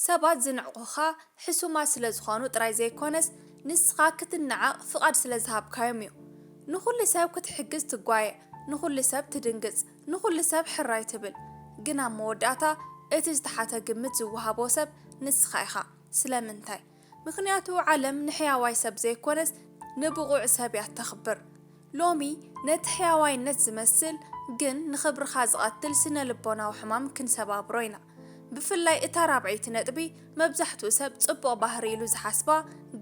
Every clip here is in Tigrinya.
ሰባት ዝንዕቑኻ ሕሱማት ስለ ዝኾኑ ጥራይ ዘይኮነስ፣ ንስኻ ክትነዓቕ ፍቓድ ስለ ዝሃብካዮም እዩ። ንኹሉ ሰብ ክትሕግዝ ትጓየ፣ ንኹሉ ሰብ ትድንግጽ፣ ንኹሉ ሰብ ሕራይ ትብል። ግን ኣብ መወዳእታ እቲ ዝተሓተ ግምት ዝወሃቦ ሰብ ንስኻ ኢኻ። ስለምንታይ? ምኽንያቱ ዓለም ንሕያዋይ ሰብ ዘይኮነስ ንብቑዕ ሰብ እያ ተኽብር። ሎሚ ነቲ ሕያዋይነት ዝመስል ግን ንኽብርኻ ዝቐትል ስነ ልቦናዊ ሕማም ክንሰባብሮ ኢና። ብፍላይ እታ ራብዐይቲ ነጥቢ መብዛሕትኡ ሰብ ጽቡቕ ባህሪ ኢሉ ዝሓስባ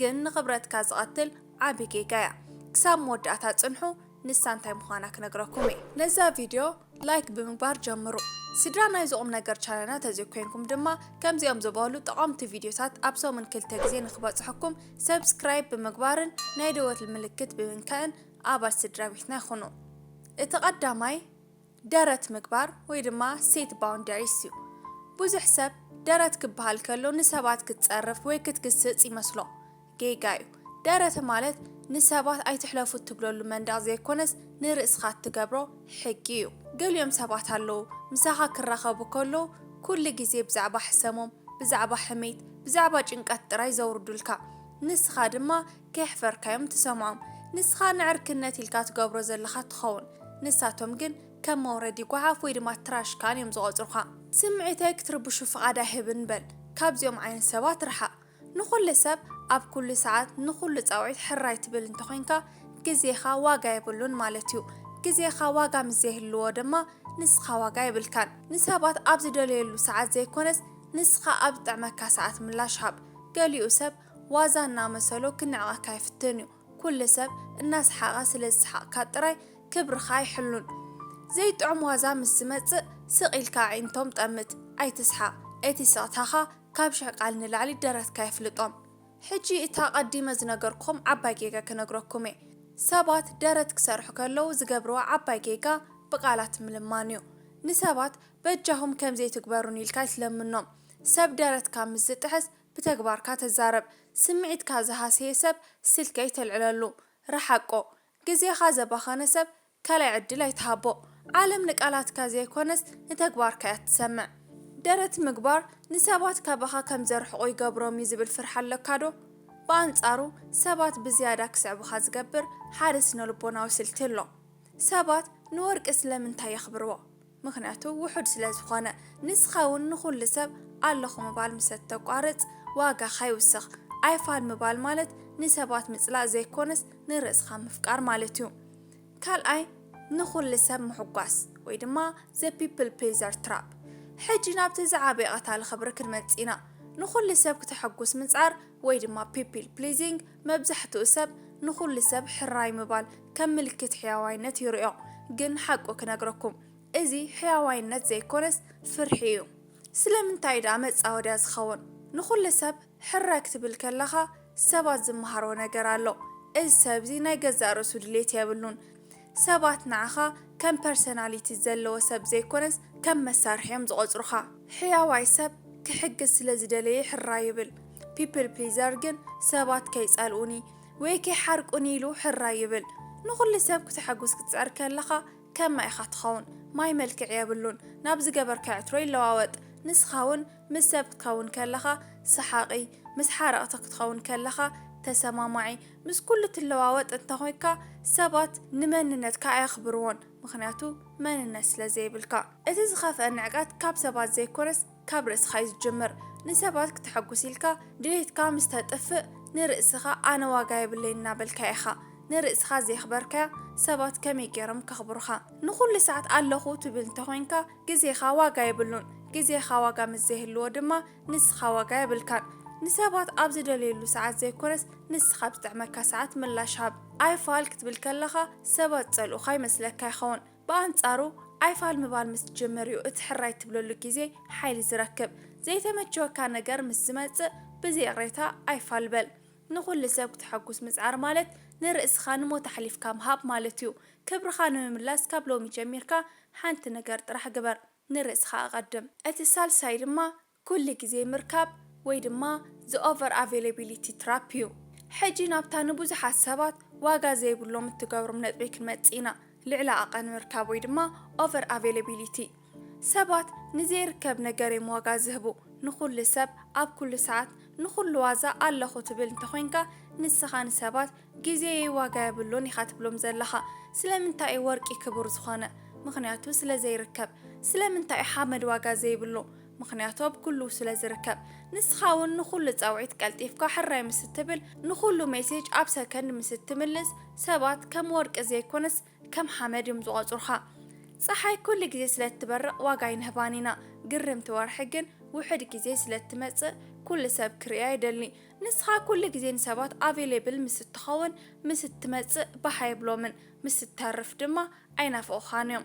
ግን ንኽብረትካ ዝቐትል ዓቢ ጌጋ እያ። ክሳብ መወዳእታ ጽንሑ፣ ንሳ እንታይ ምዃና ክነግረኩም እየ። ነዛ ቪድዮ ላይክ ብምግባር ጀምሩ። ስድራ ናይዚ ቁም ነገር ቻነልና ተዘይኮይንኩም ድማ ከምዚኦም ዝበሉ ጠቐምቲ ቪድዮታት ኣብ ሰሙን ክልተ ግዜ ንክበጽሐኩም ሰብስክራይብ ብምግባርን ናይ ደወል ምልክት ብምንካእን ኣባል ስድራ ቤትና ይኹኑ። እቲ ቀዳማይ ደረት ምግባር ወይ ድማ ሴት ባውንደሪስ እዩ። ብዙሕ ሰብ ደረት ክበሃል ከሎ ንሰባት ክትጸርፍ ወይ ክትግስጽ ይመስሎ። ጌጋ እዩ። ደረት ማለት ንሰባት ኣይትሕለፉ እትብለሉ መንደቕ ዘይኮነስ ንርእስኻ እትገብሮ ሕጊ እዩ። ገሊኦም ሰባት ኣለዉ ምሳኻ ክራኸቡ ከለዉ ኩሉ ግዜ ብዛዕባ ሕሰሞም፣ ብዛዕባ ሕሜት፣ ብዛዕባ ጭንቀት ጥራይ ዘውርዱልካ። ንስኻ ድማ ከየሕፈርካዮም ትሰምዖም። ንስኻ ንዕርክነት ኢልካ ትገብሮ ዘለኻ ትኸውን። ንሳቶም ግን ከም መውረዲ ጓሓፍ ወይ ድማ ትራሽ ካን እዮም ዝቖጽሩኻ። ስምዒተይ ክትርብሹ ፍቓድ ኣይህብን በል። ካብዚኦም ዓይነት ሰባት ርሓቕ። ንኹሉ ሰብ ኣብ ኩሉ ሰዓት ንኹሉ ጻውዒት ሕራይ ትብል እንተኾይንካ ግዜኻ ዋጋ የብሉን ማለት እዩ። ግዜኻ ዋጋ ምስ ዘይህልዎ ድማ ንስኻ ዋጋ የብልካን። ንሰባት ኣብ ዝደለየሉ ሰዓት ዘይኮነስ ንስኻ ኣብ ዝጥዕመካ ሰዓት ምላሽ ሃብ። ገሊኡ ሰብ ዋዛ እናመሰሎ ክንዕቐካ ይፍትን እዩ። ኩሉ ሰብ እናሰሓቐ ስለ ዝሰሓቕካ ጥራይ ክብርኻ ኣይሕሉን። ዘይጥዑም ዋዛ ምስ ዝመጽእ ስቕ ኢልካ ኣዒንቶም ጠምት፣ ኣይትስሓቕ። እቲ ስቕታኻ ካብ ሽሕ ቃል ንላዕሊ ደረትካ የፍልጦም። ሕጂ እታ ቀዲመ ዝነገርኩኹም ዓባይ ጌጋ ክነግረኩም እየ። ሰባት ደረት ክሰርሑ ከለዉ ዝገብርዋ ዓባይ ጌጋ ብቓላት ምልማን እዩ። ንሰባት በጃኹም ከምዚ ኣይትግበሩኒ ኢልካ ኣይትለምኖም። ሰብ ደረትካ ምስ ዝጥሕስ ብተግባርካ ተዛረብ። ስምዒትካ ዝሃሰየ ሰብ ስልኪ ኣይተልዕለሉ። ረሓቆ። ግዜኻ ዘባኸነ ሰብ ካልኣይ ዕድል ኣይትሃቦ። ዓለም ንቃላትካ ዘይኮነስ ንተግባርካ እያ ትሰምዕ። ደረት ምግባር ንሰባት ካባኻ ከም ዘርሕቑ ይገብሮም እዩ ዝብል ፍርሒ ኣለካ ዶ? ብኣንጻሩ ሰባት ብዝያዳ ክስዕቡኻ ዝገብር ሓደ ስነ ልቦናዊ ስልቲ ኣሎ። ሰባት ንወርቂ ስለምንታይ የኽብርዎ? ምኽንያቱ ውሑድ ስለ ዝኾነ። ንስኻ እውን ንኹሉ ሰብ ኣለኹ ምባል ምስ እተቋርጽ ዋጋኻ ይውስኽ። ኣይፋል ምባል ማለት ንሰባት ምጽላእ ዘይኮነስ ንርእስኻ ምፍቃር ማለት እዩ። ካልኣይ ንኹሉ ሰብ ምሕጓስ ወይ ድማ the people pleaser trap። ሕጂ ናብቲ ዝዓበየ ቀታሊ ክብሪ ክንመጽእ ኢና። ንኹሉ ሰብ ክተሐጉስ ምጽዓር ወይ ድማ people pleasing መብዛሕትኡ ሰብ ንኹሉ ሰብ ሕራይ ምባል ከም ምልክት ሕያዋይነት ይርእዮ። ግን ሓቁ ክነግረኩም፣ እዚ ሕያዋይነት ዘይኮነስ ፍርሒ እዩ። ስለምንታይ ደኣ መጻወድያ ዝኸውን? ንኹሉ ሰብ ሕራይ ክትብል ከለኻ ሰባት ዝመሃርዎ ነገር ኣሎ። እዚ ሰብ እዚ ናይ ገዛእ ርእሱ ድሌት የብሉን። ሰባት ንዓኻ ከም ፐርሰናሊቲ ዘለዎ ሰብ ዘይኮነስ ከም መሳርሒ እዮም ዝቖጽሩኻ። ሕያዋይ ሰብ ክሕግዝ ስለ ዝደለየ ሕራይ ይብል። ፒፕል ፕሊዘር ግን ሰባት ከይጸልኡኒ ወይ ከይሓርቁኒ ኢሉ ሕራይ ይብል። ንኹሉ ሰብ ክተሐጉስ ክትጽዕር ከለኻ ከማይ ኢኻ ትኸውን። ማይ መልክዕ የብሉን። ናብ ዝገበርካዮ ዕትሮ ይለዋወጥ። ንስኻ እውን ምስ ሰብ ክትከውን ከለኻ ሰሓቒ፣ ምስ ሓረቕቲ ክትኸውን ከለኻ ተሰማማዒ፣ ምስ ኩሉ ትለዋወጥ እንተኾይንካ ሰባት ንመንነትካ ኣየኽብርዎን፣ ምኽንያቱ መንነት ስለ ዘይብልካ። እቲ ዝኸፍአ ንዕቀት ካብ ሰባት ዘይኮነስ ካብ ርእስኻ እዩ ዝጅምር። ንሰባት ክተሐጉስ ኢልካ ድሌትካ ምስ ተጥፍእ ንርእስኻ ኣነ ዋጋ የብለይን እናበልካ ኢኻ። ንርእስኻ ዘየኽበርካያ ሰባት ከመይ ገይሮም ከኽብሩኻ? ንኹሉ ሰዓት ኣለኹ ትብል እንተኾይንካ ግዜኻ ዋጋ የብሉን። ግዜኻ ዋጋ ምስ ዘይህልዎ ድማ ንስኻ ዋጋ የብልካን። ንሰባት ኣብ ዝደለየሉ ሰዓት ዘይኮነስ ንስኻ ኣብ ዝጥዕመካ ሰዓት ምላሽ ሃብ። ኣይፋል ክትብል ከለኻ ሰባት ጸልኡኻ ይመስለካ ይኸውን። ብኣንጻሩ ኣይፋል ምባል ምስ ትጅምር እዩ እቲ ሕራይ ትብለሉ ግዜ ሓይሊ ዝረክብ። ዘይተመቸወካ ነገር ምስ ዝመጽእ ብዘይቕሬታ ኣይፋል በል። ንኹሉ ሰብ ክተሐጉስ ምጽዓር ማለት ንርእስኻ ንሞት ኣሕሊፍካ ምሃብ ማለት እዩ። ክብርኻ ንምምላስ ካብ ሎሚ ጀሚርካ ሓንቲ ነገር ጥራሕ ግበር፣ ንርእስኻ ኣቐድም። እቲ ሳልሳይ ድማ ኩሉ ግዜ ምርካብ ወይ ድማ the over availability trap እዩ። ሕጂ ናብታ ንብዙሓት ሰባት ዋጋ ዘይብሎም እትገብሮም ነጥቢ ክንመጽእ ኢና። ልዕሊ ዓቐን ምርካብ ወይ ድማ over availability። ሰባት ንዘይርከብ ነገር እዮም ዋጋ ዝህቡ። ንኹሉ ሰብ ኣብ ኩሉ ሰዓት ንኹሉ ዋዛ ኣለኹ ትብል እንተኾይንካ፣ ንስኻ ንሰባት ግዜየይ ዋጋ የብሉን ኢኻ ትብሎም ዘለኻ። ስለምንታይ እዩ ወርቂ ክቡር ዝኾነ? ምኽንያቱ ስለ ዘይርከብ። ስለምንታይ እዩ ሓመድ ዋጋ ዘይብሉ? ምኽንያቱ ኣብ ኩሉ ስለ ዝርከብ። ንስኻ እውን ንኹሉ ጻውዒት ቀልጢፍካ ሕራይ ምስ እትብል፣ ንኹሉ ሜሴጅ ኣብ ሰከንድ ምስ እትምልስ፣ ሰባት ከም ወርቂ ዘይኮነስ ከም ሓመድ እዮም ዝቖጽሩኻ። ጸሓይ ኩሉ ግዜ ስለ እትበርቕ ዋጋ ኣይንህባን ኢና። ግርምቲ ወርሒ ግን ውሑድ ግዜ ስለ እትመጽእ ኩሉ ሰብ ክርእያ ይደሊ። ንስኻ ኩሉ ግዜ ንሰባት ኣቬሌብል ምስ እትኸውን፣ ምስ እትመጽእ ባህ ኣይብሎምን፣ ምስ እተርፍ ድማ ኣይናፍቑኻን እዮም።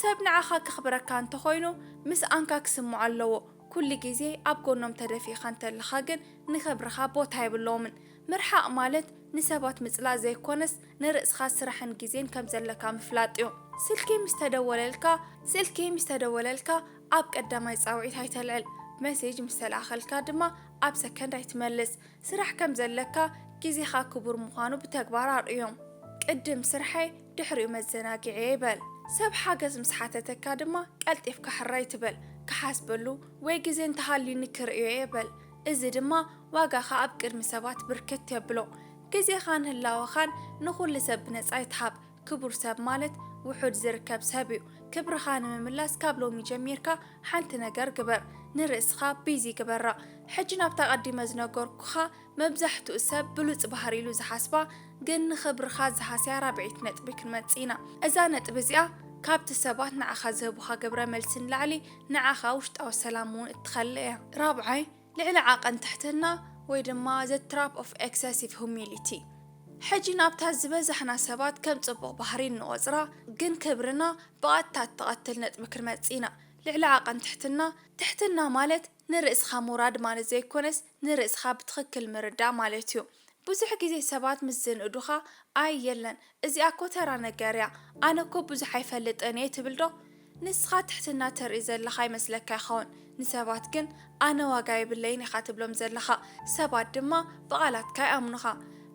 ሰብ ንዓኻ ከኽብረካ እንተኾይኑ ምስኣንካ ክስምዖ ኣለዎ። ኩሉ ግዜ ኣብ ጎኖም ተደፊእኻ እንተለኻ ግን ንኽብርኻ ቦታ የብሎምን። ምርሓቕ ማለት ንሰባት ምጽላእ ዘይኮነስ ንርእስኻ ስራሕን ግዜን ከም ዘለካ ምፍላጥ እዩ። ስልኪ ምስ ተደወለልካ፣ ስልኪ ምስ ተደወለልካ ኣብ ቀዳማይ ጻውዒት ኣይተልዕል። መሴጅ ምስ ተላእኸልካ ድማ ኣብ ሰከንድ ኣይትመልስ። ስራሕ ከም ዘለካ፣ ግዜኻ ክቡር ምዃኑ ብተግባር ኣርእዮም። ቅድም ስርሐይ ድሕሪኡ መዘናግዒ ይበል። ሰብ ሓገዝ ምስ ሓተተካ ድማ ቀልጢፍካ ሕራይ ትበል። ክሓስበሉ ወይ ግዜ እንተሃልዩኒ ክርእዮ እየ በል። እዚ ድማ ዋጋኻ ኣብ ቅድሚ ሰባት ብርክት የብሎ። ግዜኻን ህላወኻን ንኹሉ ሰብ ብነጻ ኣይትሃብ። ክቡር ሰብ ማለት ውሑድ ዝርከብ ሰብ እዩ። ክብርኻ ንምምላስ ካብ ሎሚ ጀሚርካ ሓንቲ ነገር ግበር። ንርእስኻ ቢዚ ግበራ። ሕጂ ናብታ ቀዲመ ዝነገርኩኻ መብዛሕትኡ ሰብ ብሉጽ ባህሪ ኢሉ ዝሓስባ ግን ንኽብርኻ ዝሃስያ ራብዐይቲ ነጥቢ ክንመጽእ ኢና። እዛ ነጥቢ እዚኣ ካብቲ ሰባት ንዓኻ ዝህቡኻ ግብረ መልሲ ንላዕሊ ንዓኻ ውሽጣዊ ሰላም እውን እትኸልእ እያ። ራብዓይ፣ ልዕሊ ዓቐን ትሕትና ወይ ድማ the trap of excessive humility። ሕጂ ናብታ ዝበዛሕና ሰባት ከም ጽቡቕ ባህሪ እንቖጽራ ግን ክብርና ብቐጥታ እትቐትል ነጥቢ ክንመጽእ ኢና። ልዕሊ ዓቐን ትሕትና። ትሕትና ማለት ንርእስኻ ምውራድ ማለት ዘይኮነስ ንርእስኻ ብትኽክል ምርዳእ ማለት እዩ። ብዙሕ ግዜ ሰባት ምስ ዝንእዱኻ፣ ኣይ የለን፣ እዚኣ እኮ ተራ ነገር እያ፣ ኣነ እኮ ብዙሕ ኣይፈልጥን እየ ትብል ዶ? ንስኻ ትሕትና ተርኢ ዘለኻ ይመስለካ ይኸውን፣ ንሰባት ግን ኣነ ዋጋ የብለይን ኢኻ ትብሎም ዘለኻ። ሰባት ድማ ብቓላትካ ይኣምኑኻ።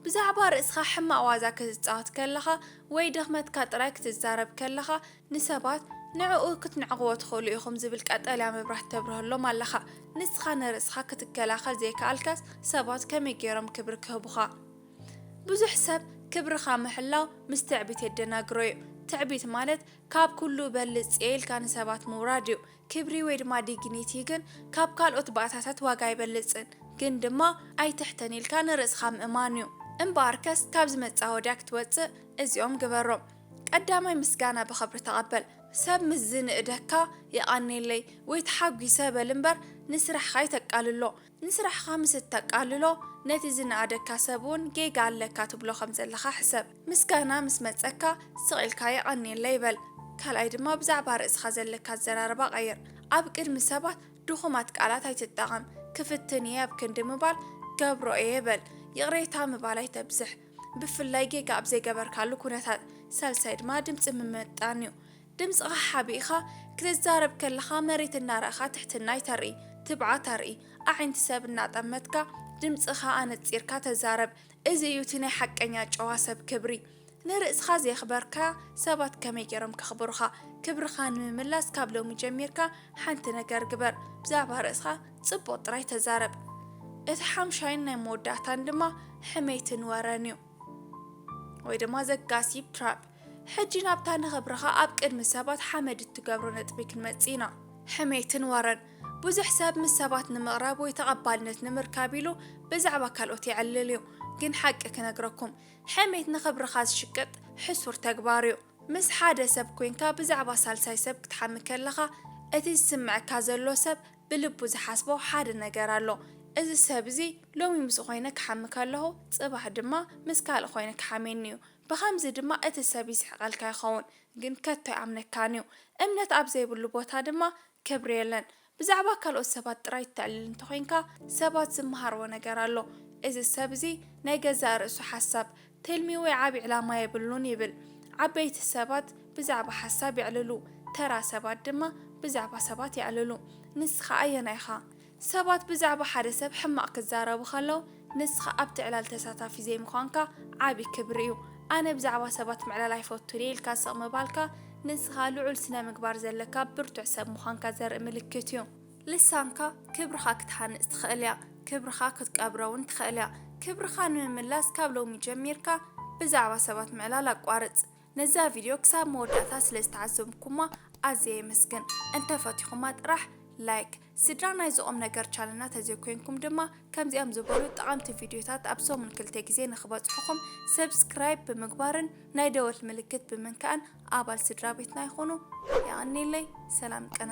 ብዛዕባ ርእስኻ ሕማቕ ዋዛ ክትጻወት ከለኻ ወይ ድኽመትካ ጥራይ ክትዛረብ ከለኻ፣ ንሰባት ንዕኡ ክትንዕቕዎ ትኽእሉ ኢኹም ዝብል ቀጠልያ መብራህቲ ተብርሀሎም ኣለኻ። ንስኻ ንርእስኻ ክትከላኸል ዘይከኣልካስ ሰባት ከመይ ገይሮም ክብሪ ክህቡኻ? ብዙሕ ሰብ ክብርኻ ምሕላው ምስ ትዕቢት የደናግሮ እዩ። ትዕቢት ማለት ካብ ኩሉ እበልጽ እየ ኢልካ ንሰባት ምውራድ እዩ። ክብሪ ወይ ድማ ዲግኒቲ ግን ካብ ካልኦት ባእታታት ዋጋ ኣይበልጽን፣ ግን ድማ ኣይትሕተን ኢልካ ንርእስኻ ምእማን እዩ። እምበኣርከስ ካብዚ መጻወድያ ክትወጽእ እዚኦም ግበሮም። ቀዳማይ ምስጋና ብኽብሪ ተቐበል። ሰብ ምስ ዝንእደካ የቐንየለይ ወይ ተሓጒሰ በል እምበር ንስራሕኻ ኣይተቃልሎ። ንስራሕኻ ምስ እተቃልሎ ነቲ ዝነኣደካ ሰብ እውን ጌጋ ኣለካ ትብሎ ከም ዘለኻ ሕሰብ። ምስጋና ምስ መጸካ ስቕ ኢልካ የቐንየለይ በል። ካልኣይ ድማ ብዛዕባ ርእስኻ ዘለካ ኣዘራርባ ቀይር። ኣብ ቅድሚ ሰባት ድኹማት ቃላት ኣይትጠቐም። ክፍትን እየ ኣብ ክንዲ ምባል ገብሮ እየ በል። ይቕሬታ ምባል ኣይተብዝሕ። ብፍላይ ጌጋ ኣብ ዘይገበርካሉ ኩነታት። ሳልሳይ ድማ ድምጺ ምምጥጣን እዩ። ድምጽኻ ሓቢእኻ ክትዛረብ ከለኻ መሬት እናረኣኻ ትሕትና ኣይተርኢ፣ ትብዓት ኣርኢ። ኣዒንቲ ሰብ እናጠመትካ ድምጽኻ ኣነጺርካ ተዛረብ። እዚ እዩ እቲ ናይ ሓቀኛ ጨዋ ሰብ ክብሪ። ንርእስኻ ዘየኽበርካ ሰባት ከመይ ገይሮም ከኽብሩኻ? ክብርኻ ንምምላስ ካብ ሎሚ ጀሚርካ ሓንቲ ነገር ግበር። ብዛዕባ ርእስኻ ጽቡቕ ጥራይ ተዛረብ። እቲ ሓምሻይን ናይ መወዳእታን ድማ ሕሜትን ወረን እዩ። ወይ ድማ the gossip trap። ሕጂ ናብታ ንኽብርኻ ኣብ ቅድሚ ሰባት ሓመድ እትገብሮ ነጥቢ ክንመጽእ ኢና። ሕሜትን ወረን። ብዙሕ ሰብ ምስ ሰባት ንምቕራብ ወይ ተቐባልነት ንምርካብ ኢሉ ብዛዕባ ካልኦት የዕልል እዩ። ግን ሓቂ ክነግረኩም፣ ሕሜት ንኽብርኻ ዝሽቅጥ ሕሱር ተግባር እዩ። ምስ ሓደ ሰብ ኮይንካ ብዛዕባ ሳልሳይ ሰብ ክትሓሚ ከለኻ፣ እቲ ዝስምዐካ ዘሎ ሰብ ብልቡ ዝሓስቦ ሓደ ነገር ኣሎ። እዚ ሰብ እዚ ሎሚ ምስኡ ኮይነ ክሓሚ ከለኹ፣ ጽባሕ ድማ ምስ ካልእ ኮይነ ክሓምየኒ እዩ። ብኸምዚ ድማ እቲ ሰብ ይስሕቐልካ ይኸውን፣ ግን ከቶ ኣይኣምነካን እዩ። እምነት ኣብ ዘይብሉ ቦታ ድማ ክብሪ የለን። ብዛዕባ ካልኦት ሰባት ጥራይ እተዕልል እንተኾይንካ፣ ሰባት ዝመሃርዎ ነገር ኣሎ። እዚ ሰብ እዚ ናይ ገዛእ ርእሱ ሓሳብ፣ ትልሚ ወይ ዓቢ ዕላማ የብሉን ይብል። ዓበይቲ ሰባት ብዛዕባ ሓሳብ የዕልሉ፣ ተራ ሰባት ድማ ብዛዕባ ሰባት የዕልሉ። ንስኻ ኣየናይ ኢኻ? ሰባት ብዛዕባ ሓደ ሰብ ሕማቕ ክዛረቡ ከለዉ፣ ንስኻ ኣብቲ ዕላል ተሳታፊ ዘይምዃንካ ዓቢ ክብሪ እዩ። ኣነ ብዛዕባ ሰባት ምዕላል ኣይፈቱን እየ ኢልካ ስቕ ምባልካ፣ ንስኻ ልዑል ስነ ምግባር ዘለካ ብርቱዕ ሰብ ምዃንካ ዘርኢ ምልክት እዩ። ልሳንካ ክብርኻ ክትሃንጽ ትኽእል እያ፣ ክብርኻ ክትቀብሮ እውን ትኽእል እያ። ክብርኻ ንምምላስ ካብ ሎሚ ጀሚርካ ብዛዕባ ሰባት ምዕላል ኣቋርጽ። ነዛ ቪድዮ ክሳብ መወዳእታ ስለ ዝተዓዘብኩማ ኣዝየ የመስግን። እንተፈቲኹማ ጥራሕ ላይክ፣ ስድራ ናይዚ ቁም ነገር ቻነልና ተዘይኮይንኩም ድማ ከምዚኦም ዝበሉ ጠቐምቲ ቪድዮታት ኣብ ሰሙን ክልተ ግዜ ንክበጽሑኹም ሰብስክራይብ ብምግባርን ናይ ደወል ምልክት ብምንካእን ኣባል ስድራ ቤትና ይኹኑ። የቐንየለይ። ሰላም ቅነ።